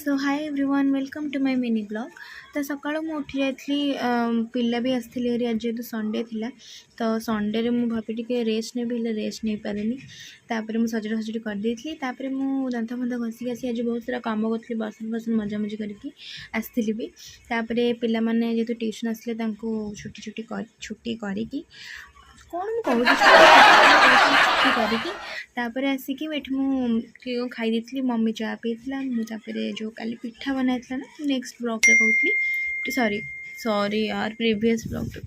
So hi everyone, welcome to my mini vlog. ତ ସକାଳୁ ମୁଁ ଉଠି ଯାଇଥିଲି। ପିଲା ବି ଆସିଥିଲେ ହେରି। ଆଜି ଯେହେତୁ ସଣ୍ଡେ ଥିଲା, ତ ସଣ୍ଡେରେ ମୁଁ ଭାବି ଟିକେ ରେଷ୍ଟ ନେବି, ହେଲେ ରେଷ୍ଟ ନେଇପାରିନି। ତାପରେ ମୁଁ ସଜଡ଼ା ସଜଡ଼ି କରିଦେଇଥିଲି। ତାପରେ ମୁଁ ଦାନ୍ତ ଫାନ୍ତ ଘଷିକି ଆସି ଆଜି ବହୁତ ସାରା କାମ କରୁଥିଲି, ବାସନ ଫାସନ ମଜାମଜି କରିକି ଆସିଥିଲି ବି। ତାପରେ ପିଲାମାନେ ଯେହେତୁ ଟ୍ୟୁସନ୍ ଆସିଲେ, ତାଙ୍କୁ ଛୁଟି କରିକି, କ'ଣ ମୁଁ କହୁଛି, ଛୁଟି କରିକି ତାପରେ ଆସିକି ଏଠି ମୁଁ ଟିକେ କ'ଣ ଖାଇ ଦେଇଥିଲି। ମମି ଚା ପିଇଥିଲା। ମୁଁ ତାପରେ ଯେଉଁ କାଲି ପିଠା ବନାଇଥିଲା ନା, ନେକ୍ସଟ ବ୍ଲଗ୍ରେ କହୁଥିଲି, ସରି ସରି ୟାର, ପ୍ରିଭିୟସ୍ ବ୍ଲଗ୍ରେ,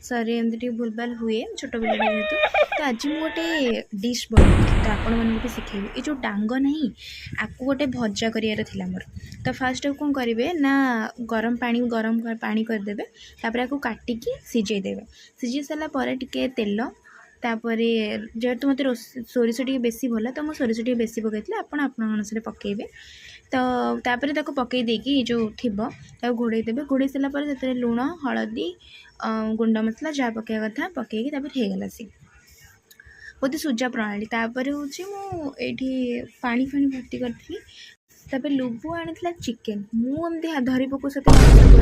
ସରି, ଏମିତି ଟିକେ ଭୁଲଭାଲ ହୁଏ ଛୋଟ ପିଲାଟା ଯେହେତୁ। ତ ଆଜି ମୁଁ ଗୋଟେ ଡିଶ୍ ବନାଇଥିଲି, ତ ଆପଣମାନଙ୍କୁ ବି ଶିଖେଇବି। ଏ ଯେଉଁ ଡାଙ୍ଗ ନାହିଁ, ଆକୁ ଗୋଟେ ଭଜା କରିବାର ଥିଲା ମୋର। ତ ଫାର୍ଷ୍ଟ କ'ଣ କରିବେ ନା, ଗରମ ପାଣି, ଗରମ ପାଣି କରିଦେବେ। ତାପରେ ଆକୁ କାଟିକି ସିଝେଇ ଦେବେ। ସିଝେଇ ସାରିଲା ପରେ ଟିକେ ତେଲ, ତାପରେ ଯେହେତୁ ମୋତେ ସୋରିଷ ଟିକେ ବେଶୀ ଭଲ, ତ ମୁଁ ସୋରିଷ ଟିକେ ବେଶୀ ପକାଇଥିଲି। ଆପଣ ଆପଣଙ୍କ ଅନୁସାରେ ପକାଇବେ। ତ ତାପରେ ତାକୁ ପକାଇ ଦେଇକି ଏ ଯେଉଁ ଥିବ ତାକୁ ଘୋଡ଼େଇ ଦେବେ। ଘୋଡ଼େଇ ସାରିଲା ପରେ ସେଥିରେ ଲୁଣ, ହଳଦୀ, ଗୁଣ୍ଡ ମସଲା ଯାହା ପକାଇବା କଥା ପକାଇକି ତାପରେ ହେଇଗଲା ସିଏ ବହୁତ ସୁଜା ପ୍ରଣାଳୀ। ତାପରେ ହେଉଛି ମୁଁ ଏଇଠି ପାଣି ଫାଣି ଭର୍ତ୍ତି କରିଥିଲି। ତାପରେ ଲୁବୁ ଆଣିଥିଲା ଚିକେନ୍। ମୁଁ ଏମିତି ଧରି ପକଉ ସହିତ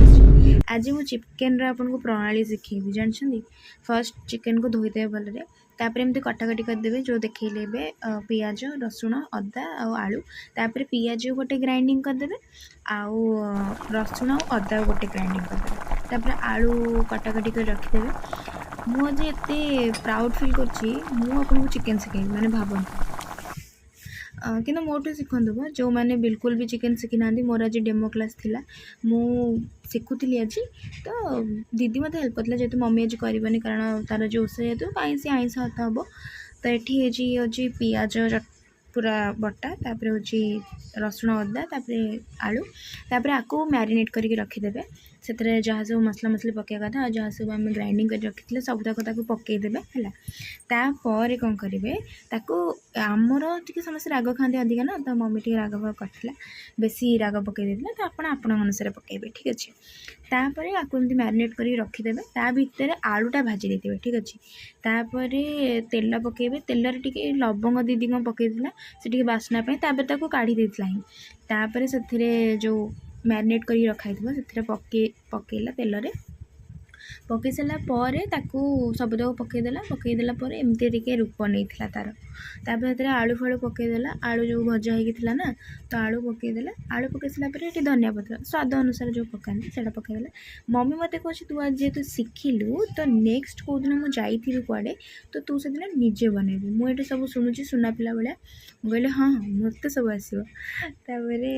ଆସିଛି। ଆଜି ମୁଁ ଚିକେନ୍ର ଆପଣଙ୍କୁ ପ୍ରଣାଳୀ ଶିଖେଇବି, ଜାଣିଛନ୍ତି। ଫାର୍ଷ୍ଟ ଚିକେନ୍କୁ ଧୋଇଦେବେ ଭଲରେ। ତାପରେ ଏମିତି କଟାକଟି କରିଦେବେ, ଯେଉଁ ଦେଖେଇଲେ ଏବେ, ପିଆଜ, ରସୁଣ, ଅଦା ଆଉ ଆଳୁ। ତାପରେ ପିଆଜ ଗୋଟେ ଗ୍ରାଇଣ୍ଡିଙ୍ଗ କରିଦେବେ ଆଉ ରସୁଣ ଆଉ ଅଦା ଗୋଟେ ଗ୍ରାଇଣ୍ଡିଙ୍ଗ କରିଦେବେ। ତାପରେ ଆଳୁ କଟାକଟି କରି ରଖିଦେବେ। ମୁଁ ଆଜି ଏତେ ପ୍ରାଉଡ଼୍ ଫିଲ୍ କରୁଛି, ମୁଁ ଆପଣଙ୍କୁ ଚିକେନ୍ ଶିଖେଇବି, ମାନେ ଭାବନ୍ତୁ। କିନ୍ତୁ ମୋଠୁ ଶିଖନ୍ତୁ ବା ଯେଉଁମାନେ ବିଲକୁଲ ବି ଚିକେନ୍ ଶିଖିନାହାନ୍ତି। ମୋର ଆଜି ଡେମୋ କ୍ଲାସ୍ ଥିଲା, ମୁଁ ଶିଖୁଥିଲି ଆଜି। ତ ଦିଦି ମୋତେ ହେଲ୍ପ କରିଥିଲା, ଯେହେତୁ ମମି ଆଜି କରିବନି, କାରଣ ତାର ଯେଉଁ ଓଷା ଯେହେତୁ କାହିଁ ସେ ଆଇଁଷ ହାତ ହେବ। ତ ଏଠି ହେଇଛି ହେଉଛି ପିଆଜ ପୁରା ବଟା, ତାପରେ ହେଉଛି ରସୁଣ, ଅଦା, ତାପରେ ଆଳୁ। ତାପରେ ଆକୁ ମ୍ୟାରିନେଟ୍ କରିକି ରଖିଦେବେ। ସେଥିରେ ଯାହା ସବୁ ମସଲା ମସଲି ପକାଇବା କଥା ଆଉ ଯାହା ସବୁ ଆମେ ଗ୍ରାଇଣ୍ଡିଙ୍ଗ କରି ରଖିଥିଲେ, ସବୁତକ ତାକୁ ପକାଇଦେବେ, ହେଲା। ତାପରେ କ'ଣ କରିବେ, ତାକୁ ଆମର ଟିକେ ସମସ୍ତେ ରାଗ ଖାଆନ୍ତି ଅଧିକା ନା, ତ ମମି ଟିକେ ରାଗ ଫାଗ କରିଥିଲା, ବେଶୀ ରାଗ ପକାଇ ଦେଇଥିଲା। ତ ଆପଣ ଆପଣଙ୍କ ଅନୁସାରେ ପକାଇବେ, ଠିକ୍ ଅଛି। ତାପରେ ଆକୁ ଏମିତି ମ୍ୟାରିନେଟ୍ କରିକି ରଖିଦେବେ। ତା ଭିତରେ ଆଳୁଟା ଭାଜି ଦେଇଥିବେ, ଠିକ୍ ଅଛି। ତାପରେ ତେଲ ପକାଇବେ। ତେଲରେ ଟିକେ ଲବଙ୍ଗ ଦିଦି କ'ଣ ପକାଇଥିଲା, ସେ ଟିକେ ବାସ୍ନା ପାଇଁ। ତାପରେ ତାକୁ କାଢ଼ି ଦେଇଥିଲା ହିଁ। ତାପରେ ସେଥିରେ ଯେଉଁ ମ୍ୟାରିନେଟ୍ କରିକି ରଖା ହେଇଥିବ, ସେଥିରେ ପକାଇଲା। ତେଲରେ ପକାଇ ସାରିଲା ପରେ ତାକୁ ସବୁତକ ପକାଇଦେଲା। ପକାଇଦେଲା ପରେ ଏମିତି ଟିକେ ରୂପ ନେଇଥିଲା ତା'ର। ତାପରେ ସେଥିରେ ଆଳୁ ଫାଳୁ ପକାଇଦେଲା। ଆଳୁ ଯେଉଁ ଭଜା ହେଇକି ଥିଲା ନା, ତ ଆଳୁ ପକାଇଦେଲା। ଆଳୁ ପକାଇ ସାରିଲା ପରେ ଏଠି ଧନିଆ ପତ୍ର ସ୍ୱାଦ ଅନୁସାରେ ଯେଉଁ ପକାନ୍ତି, ସେଇଟା ପକାଇଦେଲା। ମମି ମୋତେ କହୁଛି, ତୁ ଆଜି ଯେହେତୁ ଶିଖିଲୁ, ତ ନେକ୍ସଟ କେଉଁଦିନ ମୁଁ ଯାଇଥିବି କୁଆଡ଼େ, ତ ତୁ ସେଦିନ ନିଜେ ବନେଇବୁ। ମୁଁ ଏଠି ସବୁ ଶୁଣୁଛି ସୁନା ପିଲା ଭଳିଆ। ମୁଁ କହିଲି, ହଁ ହଁ, ମୋତେ ସବୁ ଆସିବ। ତାପରେ